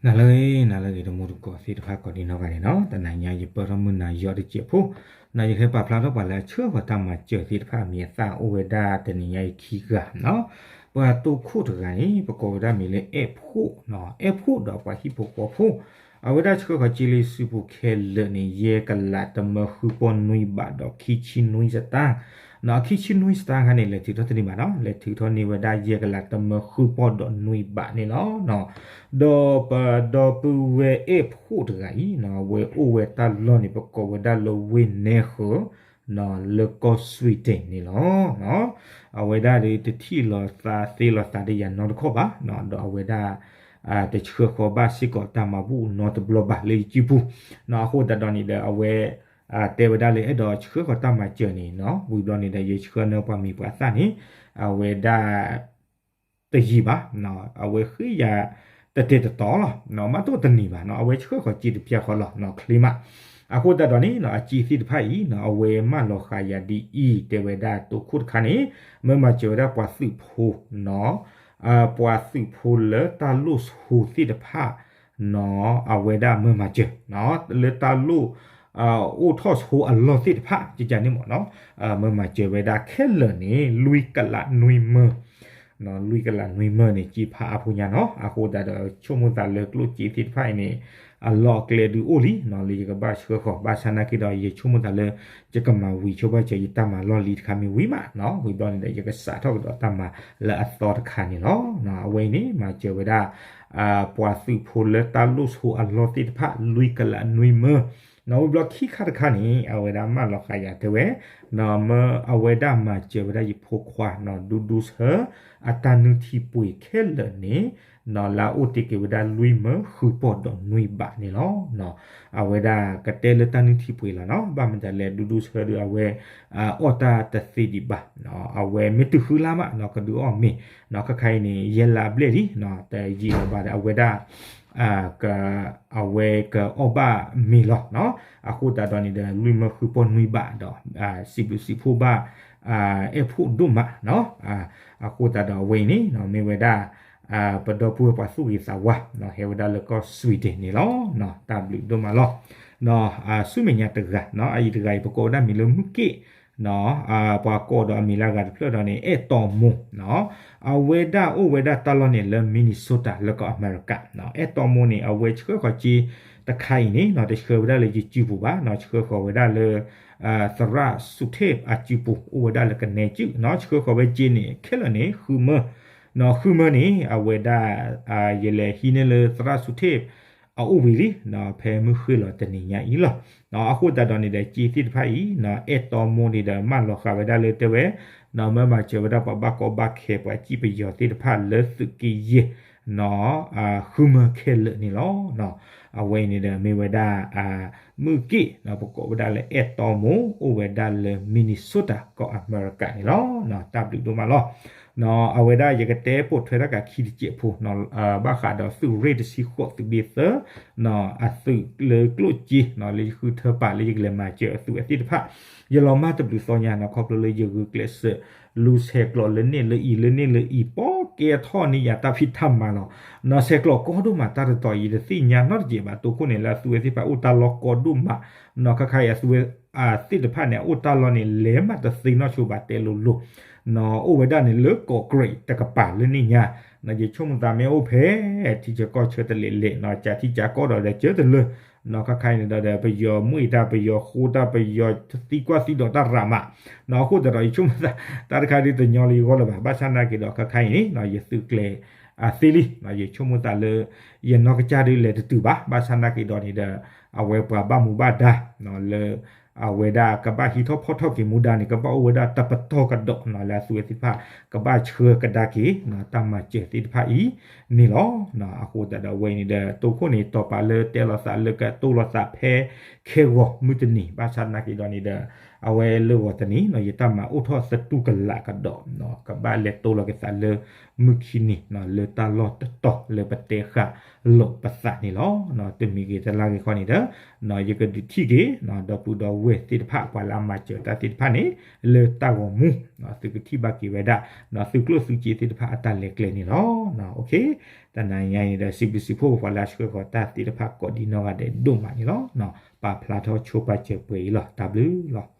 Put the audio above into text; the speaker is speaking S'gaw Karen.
နၤလၢအဂ့ၤ နၤလၢအဂ့ၤ တံၤသကိးသ့ၣ်တဖၣ်ကိးဒံနီၢ်ဂၤန့ၣ်လီၤ. တနၤညါယပၢၢ်ထီၣ်မုၢ်နၤယီၤတစဲးဖိ, နၤယကဟဲပာ်ဖျါထီၣ်ပှၤလၢအဆှၢဃီၤတၢ်မၤစၢၤသ့ၣ်တဖၣ်အမံၤအသၣ် အိၣ်ဝဲဒၣ်တနံၤညါအံၤခံဂၤနီၤ. ပှၤတိခိၣ်တဂၤန့ၣ် ပကိးဝဲဒၣ်မံၤလၢအဲၣ်ဖှိၣ်နီၤ, အဲၣ်ဖှိၣ်ဒီးပှၤဟံၣ်ဖိဃီဖိ အဝဲဒၣ်ဆှၢဃီၤစ့လံစုပူၤခဲလၢာ်န့ၣ် ယဲၢ်ကလးတမၢဃုပီၢ်နွံဘးဒီးခံဆံနွံစတၢၢ်, နီၤ ခံဆံနွံစတၢၢ်ခါန့ၣ် လဲၤထုးထီၣ်တန့ၢ်ဘၣ်နီၤ, လဲၤထုးထီၣ်န့ၢ်ဝဲဒၣ်ယဲၢ်ကလးတမၢဃုပီၢ်ဒီးနွံဘးန့ၣ်လီၤ. ဒီးပဒီပုၢ်ဝဲၢ်အဲၣ်ဖှိၣ်တဂၤအံၤနီၤ အဝဲအိၣ်ဝဲတၢ်လီၢ်န့ၣ် ပကိးဝဲဒၣ်လၢဝ့ၢ်နဲဃၢၤ နီၤ လၢကီၢ် Sweden န့ၣ်လီၤ. အဝဲဒၣ်ဒီးတထံၣ်လိာ်သးသ့လိာ်သးဒီးယၤနီတခီၣ်ဘၣ်နီၤ, ဒီးအဝဲဒၣ် တဆှၢဃီၤဘၣ်စ့ၢ်ကီးတၢ်မၤဘူၣ်နီတဘျီဘၣ်လၢယစုပူၤနီၤ. အဃိသတးဒီးန့ၣ်ဒီး အဝဲ တဲဝဲဒၣ်လၢအဲၣ်ဒိးဆှၢဃီၤတၢ်မၤစၢၤန့ၣ်နီၤ, ဝံၤဘျီန့ၣ်ဒီး ယဆှၢန့ၢ်ပှၤမံၤပှၤသၣ်န့ၣ် အဝဲဒၣ် တယံာ်ဘၣ်, အဝဲဃ့ယၤတတဲာ်တတီၤလီၤ, မ့ၢ်တအိၣ်တနံၤဘၣ်နီၤ, အဝဲဆှၢဃီၤစ့တဖျၢၣ်ဃီလီၤနီၤ ချ့မး. အဃိသတးဒီးန့ၣ်နီၤ အစ့သ့ၣ်တဖၣ်အံၤနီၤ အဝဲမၢလီၤဃာ်ယၤဒ်အံၤ, တဲဝဲဒၣ်တိခိၣ်တခါန့ၣ် မၢမၤစၢၤဝဲဒၣ်ပှၤသုးဖိနီၤ, ပှၤသုးဖိလၢတၢ်လိၣ်ဆိသ့ၣ်တဖၣ်နီၤ အဝဲဒၣ်မၢမၤစၢၤ လၢတၢ်လိၣ် အိၣ်ထီၣ်ဆိအလီၢ်သ့ၣ်တဖၣ် ကကန့ၣ်မ့ၢ်နီၤ, မၢမၤစၢၤဝဲဒၣ်ခဲလၢာ်န့ၣ် လွံၢ်ကလးနွံမၢ နီၤ လွံၢ်ကလးနွံမၢန့ၣ် စ့ဖးအါဖိညါနီၤ. အဃိသတးဒီး ဆိကမိၣ်သးလၢကျိၣ်စ့သ့ၣ်တဖၣ်အံၤန့ၣ် အလီၢ်အကျဲဒုးအိၣ်လံနီၤ လၢယကဘၣ်ဆှၢဃီၤ, ဘၣ်ဆၣ်နာ်က့ဒီး ယဆိကမိၣ်သးလၢ ယကမၤဝံၤဆိဘၣ်စၢၤယတၢ်မၤလီၢ်လံၤတခါမ့ၢ်ဝံၤမးနီၤ, ဝံၤဘျီန့ၣ်ဒီး ယကစးထီၣ်ကဒီးတၢ်မၤလၢအသီတခါန့ၣ်လီၤ. အဝဲအံၤန့ၣ် မၤစၢၤဝဲဒၣ် ပှၤသုးဖိလၢတၢ်လိၣ်ဆိအလီၢ်သ့ၣ်တဖၣ် လွံၢ်ကလးနွံမၢ နီၤ ဝံၤဘျီခံခါတခါန့ၣ် အဝဲဒၣ်မၢလီၤဃာ်ယၤတဲဝဲ နီၤ မၢအဝဲဒၣ်မၤစၢၤဝဲဒၣ်ယဖိခွါနီၤ ဒူဒူဆၢ အတၢ်နုၢ်ထံပှ့ၤခဲလၢာ်န့ၣ် နီၤ လၢအအိၣ်တ့ၢ်က့ၤဝဲဒၣ်လွံၢ်မၢဃုပီၢ်ဒီးနွံဘးန့ၣ်လီၤ. အဝဲဒၣ်ကတဲလၢတၢ်နုၢ်ထံပှ့ၤလီၤနီၤ, ဘၣ်မတၤလဲၣ် ဒူဒူဆၢဒုးအဝဲ အီၣ်တၢ်တသ့ဒံးဘၣ်, အဝဲမ့ၢ်တုၤဃုလါမးနီၤ ကဒုးအီၣ်မ့ၤနီၤ, ခါခါအံၤန့ၣ် ယဲၢ်လါဘျဲၣ်လံနီၤ တယံာ်လီၤဘၣ်ဒီး အဝဲဒၣ် အဝဲကအီၣ်ဘၣ်မ့ၤလီၤနီၤ. အဃိသတးဒီးန့ၣ်ဒီး လွံၢ်မၢဃုပီၢ်နွံဘးဒီး စံးဘျုးစံးဖှိၣ်ဘၣ် အဲၣ်ဖှိၣ်ဒိၣ်မးနီၤ. အဃိသတးဒီးအဝဲအံၤန့ၣ် မ့ၢ်ဝဲဒၣ် ပဒီပုၢ်ဝဲၢ်ပှၤသူၣ်ဂ့ၤသးဝါနီၤ ဟဲဝဲဒၣ်လၢကီၢ် Sweden န့ၣ်လီၤ. တၢ်ဘျုးဒိၣ်မးလီၤ. ဆူမဲာ်ညါတဂၤနီၤ အအံၤတဂၤအံၤ ပကိးဝဲဒၣ်မံၤလၢမုၢ်က့ၣ်နီၤ, ပှၤကိးဒီးအမံၤလၢအဂၤတဖျၢၣ်ဒီးန့ၣ် အဲၣ်တီမိၢ်နီၤ, အဝဲဒၣ်အိၣ်ဝဲဒၣ်တၢ်လီၢ်န့ၣ်လၢ Minnesota လၢကီၢ်အမဲရကၤနီၤ. အဲၣ်တီမိၢ်န့ၣ် အဝဲဆှၢဃီၤစ့တခါအံၤန့ၣ်နီၤ တဆှၢဝဲဒၣ်လၢယစုပူၤဘၣ်နီၤ, ဆှၢဃီၤဝဲဒၣ်လၢ သရၣ်စူထ့ၣ်အစုပူၤ အိၣ်ဝဲဒၣ်လၢကနဲကုၣ်နီၤ, ဆှၢဃီၤဝဲစ့န့ၣ် ခဲလၢာ်န့ၣ် ဃုမၢ နီၤ ဃုမၢန့ၣ် အဝဲဒၣ် ယလဲၤဟံးန့ၢ်လၢသရၣ်စူထ့ၣ် အအိၣ်ဝံၤလံနီၤ, ဖဲမုၢ်ဃ့ၢ်လီၤတနံၤညါအံၤလီၤ. အဃိသတးဒီးန့ၣ်ဒီး စ့သ့ၣ်တဖၣ်အံၤနီၤ အဲၣ်တီမိၢ်န့ၣ်ဒီး မၢလီၤဃာ်ဝဲဒၣ်လၢတဲဝဲ နီၤမၢမၤစၢၤဝဲဒၣ်ပှၤဘၣ်ကီဘၣ်ခဲ ပှၤစံၣ်ပယီၤသ့ၣ်တဖၣ်လၢသုးက့ယဲၢ်နီၤ ဃုမၢခဲလၢာ်န့ၣ်လီၤ. အဝဲအံၤန့ၣ်ဒီး မ့ၢ်ဝဲဒၣ် မုၢ်က့ၣ်နီၤ ပကိးဝဲဒၣ်လၢအဲၣ်တီမိၢ် အိၣ်ဝဲဒၣ်လၢ Minnesota ကီၢ်အမဲရကၤန့ၣ်လီၤ. တၢ်ဘျုးဒိၣ်မးလီၤ. နီၤ အဝဲဒၣ်ယကတဲပိာ်ထွဲတၢ်ကးခံတစဲးဖိနီၤ ဘၣ်ဃးဒီးသုးရ့ၣ်တဆံဃိးသုးဘ့ၣ်သၢနီၤ အသုးလၢကျိၣ်စ့နီၤ လၢယဃုထၢပာ်လၢယကလဲၤမၤစၢၤအသုးအသ့ၣ်တဖၣ် ယလီၤမၢ်တဘျုးသီညါနီၤ ခီဖျိလၢယဂုာ်ကျဲးစၢး လူၤဆဲးကျိးလၢန့ၣ်လၢအံၤ လၢန့ၣ်လၢအံၤ ပီကဲထီၣ်န့ၢ်ယၤတၢ်ဖံးတၢ်မၤလီၤ. နီၤ ဆဲးကျိးကီဒိၣ်မး တၢ်တတီၤအံၤ ယတသ့ၣ်ညါနီတစဲးဘၣ် တိခိၣ်န့ၣ်လၢအသုးဝဲသ့ၣ်တဖၣ်အိၣ်တၢ်လီၢ်ကီဒိၣ်မး နီၤ ခါခါအံၤအသုးဝဲ သ့ၣ်တဖၣ်န့ၣ် အအိၣ်တၢ်လီၢ်န့ၣ် လဲၤမးတသ့နီၢ်ဆိဘၣ်တဲလိၤလိၤ နီၤ အိၣ်ဝဲဒၣ်န့ၣ်လၢကီးကြၢးတကပၤလၢန့ၣ်ညါ နီၤ ယဆိကမိၣ်သးမ့ၢ်အိၣ်ဖဲ ထံဆၢကီၢ်ဆၢတလဲၤလဲၤ နီၤ ကးထံကးကီၢ်ဒီးဒီးကၢတလၢ နီၤ ခါခါအံၤန့ၣ်ဒီး ပယီၤမွံတၢ် ပယီၤဃိတၢ် ပယီၤသံကွၢ်သံဒိးတၢ်ရးမး နီၤ အဃိသတးဒီး ယဆိကမိၣ်သး တၢ်တခါဒ်တညီလၢယဂီၢ်လၢၤဘၣ် ဘၣ်ဆၣ်နာ်က့ၤဒီး ခါခါအံၤန့ၣ် နီၤ ယသုးကျဲၤ သ့လံ ယဆိကမိၣ်သးလၢ ယနီၢ်ကစၢ်ဒုးလဲၤတတုၤဘၣ် ဘၣ်ဆၣ်နာ်က့ၤဒီးန့ၣ်ဒီး အဝဲပှၤဘၣ်မူဘၣ်ဒါ နီၤ လၢ အဝဲဒၣ်ကဘၣ်ဟံးထီၣ်ဖီၣ်ထီၣ်က့ၤမူဒါန့ၣ် ကဘၣ်အိၣ်ဝဲဒၣ်တပတီၢ်ကဒီး နီၤ လၢအသုးဝဲသ့ၣ်တဖၣ် ကဘၣ်ဆှၢကဒါက့ၤ နီၤ တၢ်မၤစၢၤသ့ၣ်တဖၣ်အံၤန့ၣ်လီၤ. အဃိသတးဒီးအဝဲအံၤန့ၣ်ဒီး တိခိၣ်န့ၣ် တီၤပာ်လၢတဲလိာ်သးလၢကတိလိာ်သးဖဲ ခဲဂီၤမုၢ်တနံၤ ဘၣ်ဆၣ်နာ်က့ၤဒီးန့ၣ်ဒီး အဝဲလၢဂီၤတနံၤ နီၤ ယတၢ်မၤအိၣ်ထီၣ်သတူၢ်ကလာ်ကဒီး နီၤ ကဘၣ်လဲၤတိလိာ်က့ၤသးလၢ မုၢ်ခံနံၤ နီၤ လၢတၢ်လီၢ်တတီၤလၢပတဲဃာ် လိာ်ပသးန့ၣ်လီၤ. တမံၤဂ့ၤတလါဂ့ၤခီန့ၣ်ဒီး ယကဒုးထံၣ်က့ၤ ဒီပုၢ်ဒီဝဲၢ်သ့ၣ်တဖၣ် ပှၤလၢအမၤစၢၤတၢ်သ့ၣ်တဖၣ်န့ၣ် လၢတၢ်ဂီၤမူ သုကထံၣ်ဘၣ်က့ၤဝဲဒၣ် သုကျိၣ်သုစ့သ့ၣ်တဖၣ်အတၢ်လဲၤကျဲန့ၣ်လီၤ. တနံၤညါအံၤဒီး စံးဘျုးစံးဖှိၣ်ပှၤလၢအဆှၢဃီၤတၢ်သ့ၣ်တဖၣ်ကိးဒံနီၢ်ဂၤဒဲးဒိၣ်မးန့ၣ်လီၤ. ပာ်ဖျါထီၣ်ဆိပာ်စၢၤပှဲၤအံၤလီၤ. တၢ်ဘျုးလီၤ.